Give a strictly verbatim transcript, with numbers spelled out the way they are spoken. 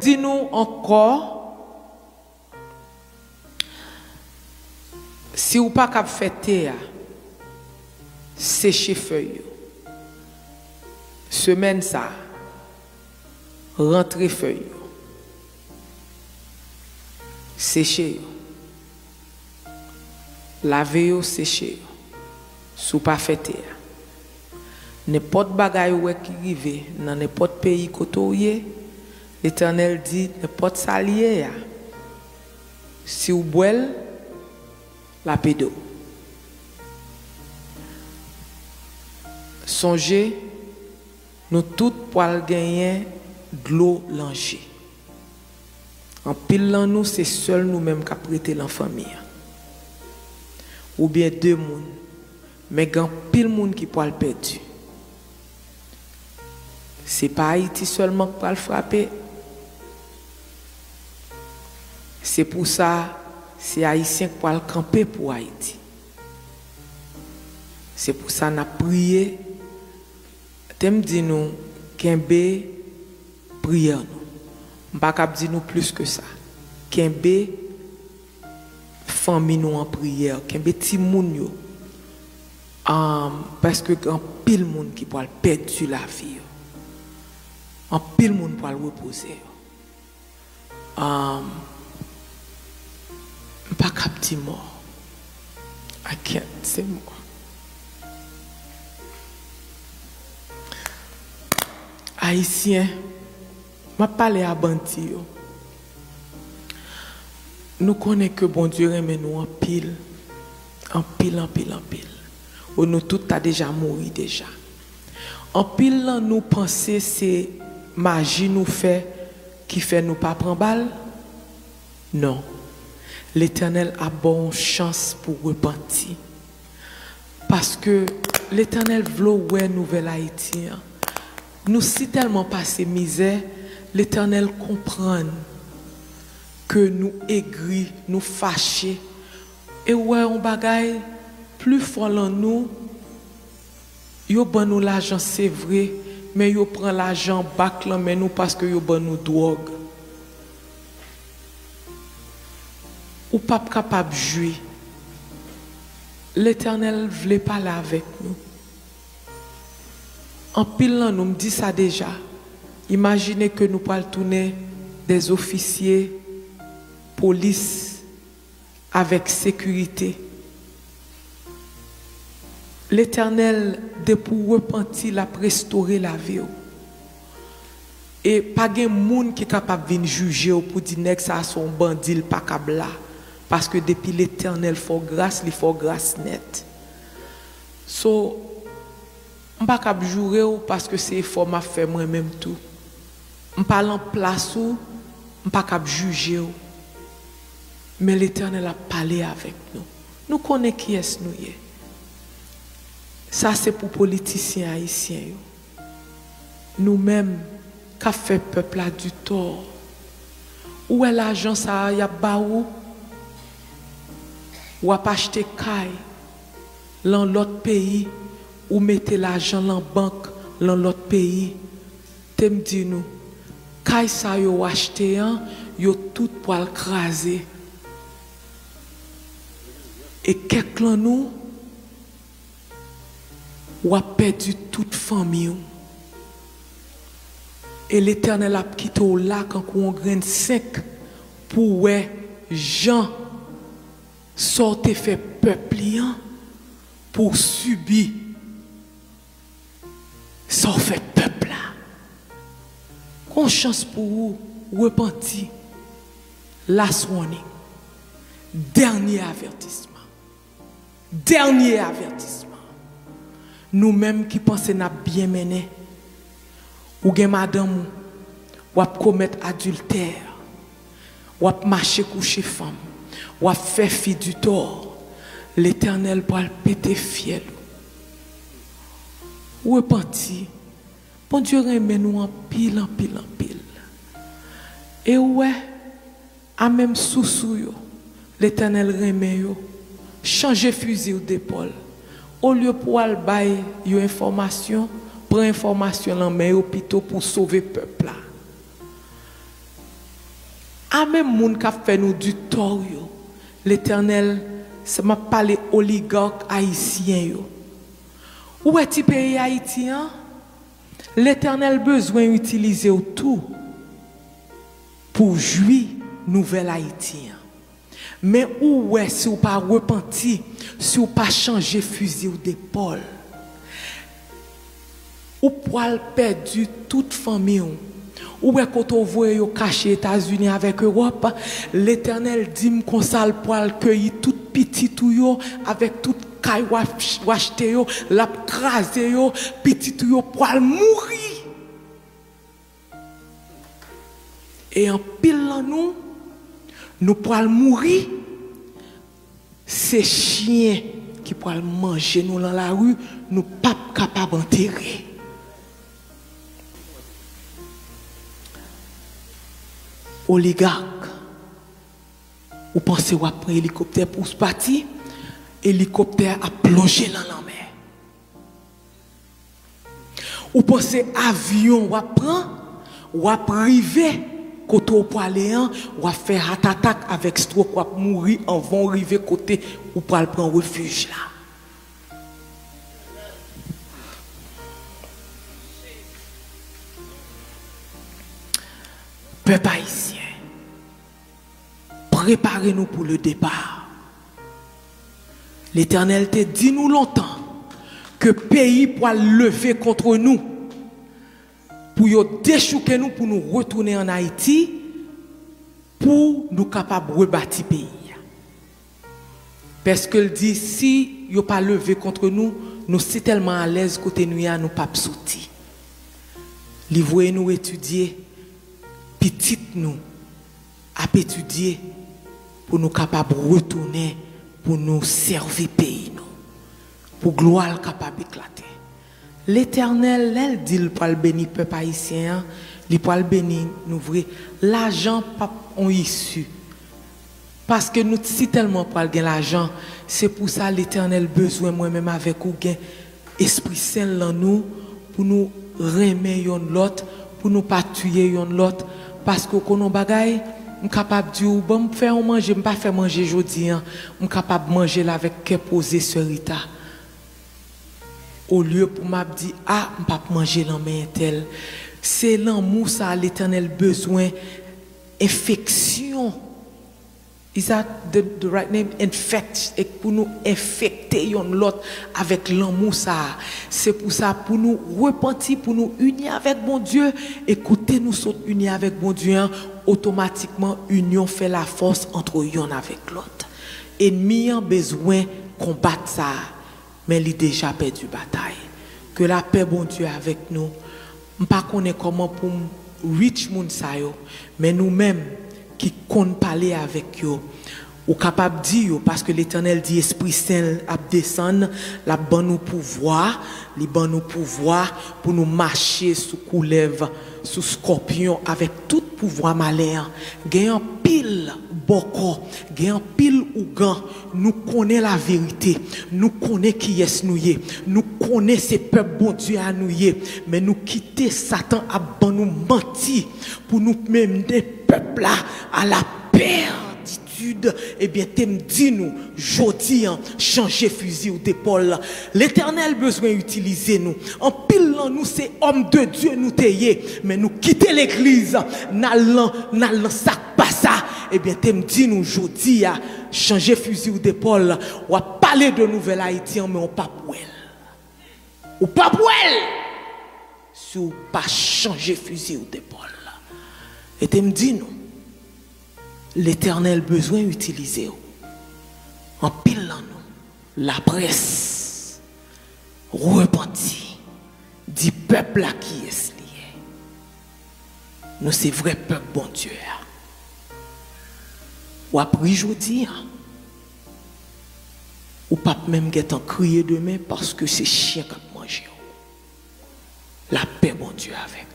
Di nou ankò, si w pa kab fè te a, seche fèy yo. Semèn sa a, rantre fèy yo. Seche yo. Lave yo, seche yo. Si w pa fè te a. Nenpòt bagay ou wè ki rive nan nenpòt peyi kote w ye, Letènèl di nenpòt sa l ye a, si w bwè l, l ap ede w. Sonje, nou tout pwal genyen dlo lan je. Anpil lan nou, se sèl nou menm k ap rete lan fanmi an. Oubyen de moun, men gen anpil moun ki pwal pèdi. Se pa Ayiti sèlman k pral frape. Se pou sa, se Ayisyen k pral kanpe pou Ayiti. Se pou sa n ap priye. Te m di nou, kenbe priyè nou. M pa kab di nou plis ke sa. Kenbe fanmi nou an priyè, kenbe timoun yo. Am, paske gen anpil moun ki pral pèdi lavi yo. Anpil moun pral repoze yo. Am, m pa kab di mò. I can't say more. Ayisyen, m ap pale a bandi yo. Nou konnen ke Bondye renmen nou anpil, anpil, anpil, anpil. O, nou tout ta deja mouri deja. Anpil lan nou panse se maji nou fè ki fè nou pa pran bal. Non. Letènèl ap ba w yon chans pou w repanti. Paske Letènèl vle w wè nouvèl Ayiti an. Nou si tèlman pase mizè, Letènèl konprann ke nou egri, nou fache. E w wè yon bagay, pli fò lan nou, yo ban nou lajan, se vre, men yo pran lajan bak lan men nou paske yo ban nou dwòg. Ou p ap kapab jwi. Letènèl vle pale avèk nou. Anpil lan nou, m di sa deja, imajine ke nou pral tounen dè ofisye polis avèk sekirite. Letènèl, depi w repanti, l ap restore lavi w. E pa gen moun ki kapab vin jije w pou di nèg sa a se yon bandi, l pa kab la. Paske depi Letènèl fè w gras, li fè w gras nèt. So, m pa kab joure w paske se efò m ap fè mwen menm tou. M pa lan plas ou, m pa kab jije w. Men Letènèl ap pale avèk nou. Nou konnen kiyès nou ye. Sa se pou politisyen ayisyen yo. Nou menm k ap fè pèp la ditò. Ou wè lajan sa a y ap ba ou? W ap achte kay lan lòt peyi, ou mete lajan lan bank lan lòt peyi. Te m di nou, kay sa yo w achte an, yo tout pwal kraze. E kèk lan nou, w ap pèdi tout fanmi w. E Letènèl ap kite w la kankou yon grenn senk pou w wè jan sa w te fè pèp li an, pou w sibi sa w fè pèp la. Gon chans pou ou repanti. Last warning. Dènye avètisman. Dènye avètisman. Nou menm ki panse n ap byen mennen. Ou gen madanm ou, w ap komèt adiltè, w ap mache kouche fanm, w ap fè fi ditò, Letènèl pral pete fyèl ou. Repanti. Bondye renmen nou anpil, anpil, anpil. E ou wè, a menm sousou yo, Letènèl renmen yo. Chanje fizi w depòl. Olye pou w al bay yo enfòmasyon, pran enfòmasyon lan men yo pito pou w sove pèp la. A menm moun k ap fè nou di tò yo, Letènèl, se m ap pale oligak ayisyen yo. Ou wè ti peyi Ayiti an? Letènèl bezwen itilize w tou pou w jwi nouvèl Ayiti an. Men ou wè, si w pa repanti, si w pa chanje fizi w depòl, ou pral pèdi tout fanmi w. Ou wè kote w voye yo kache Etazini avèk Ewòp, Letènèl di m konsa l pral keyi tout pitit ou yo avèk tout kay w ap ch-, w achte yo, l ap kraze yo, pitit ou yo pral mouri. E anpil nan nou, nou pral mouri. Se chen ki pral manje nou nan lari, nou p ap kapab antere. Oligak, ou panse w ap pran elikoptè pou w pati, elikoptè a ap plonje nan lanmè. Ou panse avyon w ap pran, w ap rive kote w prale an, w ap fè heart attack avèk stroke, w ap mouri anvan w rive kote ou pral pran refij la. Pèp ayisyen, prepare nou pou le départ. Letènèl te di nou lontan ke peyi pral leve kont nou pou yo dechouke nou, pou nou retounen ann Ayiti, pou nou kapab rebati peyi a. Pèske l di, si yo pa leve kont nou, nou sitèlman alèz kote nou ye a, nou p ap soti. Li voye nou etidye, pitit nou ap etidye pou nou kapab retounen, pou nou sèvi peyi nou, pou glwa l kapab eklate. Letènèl, lè l di l pral beni pèp ayisyen an, li pral beni nou vre. Lajan p ap on isi. Paske nou sitèlman pral gen lajan, se pou sa Letènèl bezwen mwen menm avèk ou gen Espri Sen l nan nou, pou nou renmen yonn lòt, pou nou pa tiye yonn lòt. Paske w konn yon bagay, m kapab di w, ban m fè yon manje, m pa fè manje jodi an, m kapab manje l avèk kè poze, sè Rita. Olye pou m ap di, a, m p ap manje lanmen entèl. Se lanmou sa a Letènèl bezwen, enfeksyon. Is that the, the right name? Enfèk-, e pou nou enfekte yonn lòt avèk lanmou sa a. Se pou sa, pou nou repanti, pou nou ini avèk Bondye, e kote nou sot ini avèk Bondye an, otomatikman, inyon fè lafòs ant yonn avèk lòt. Ènmi an bezwen konbat sa a. Men li deja pèdi batay. Ke lapè Bondye avèk nou. M pa konnen kòman pou m reach moun sa yo, men nou menm ki konn pale avèk yo, ou kapab di yo, paske Letènèl di Espri Sen l ap desann, l ap ban nou pouvwa, li ban nou pouvwa pou nou mache sou koulèv, sou skòpyon, avèk tout pouvwa malen an. Gen anpil bòkò, gen anpil ougan. Nou konnen laverite, nou konnen kiyès nou ye, nou konnen se pèp Bondye a nou ye, men nou kite Satan ap ban nou manti pou nou mennen pèp la a la pèditid. Ebyen, te m di nou, jodi an, chanje fizi w depòl. Letènèl bezwen itilize nou. Anpil nan nou se òm de Dye nou te ye, men nou kite legliz, n al nan, n al nan sa k pa sa. Ebyen, te m di nou jodi a, chanje fizi w depòl. W ap pale de nouvèl Ayiti an, men w p ap wè l. Ou p ap wè l si w pa chanje fizi w depòl. E te m di nou, Letènèl bezwen itilize w. Anpil nan nou, laprès, repanti, di pèp la kiyès li ye. Nou se vrè pèp Bondye a. W ap ri jodi a. Ou p ap menm gentan kriye demen paske se chen k ap manje w. Lapè Bondye avèk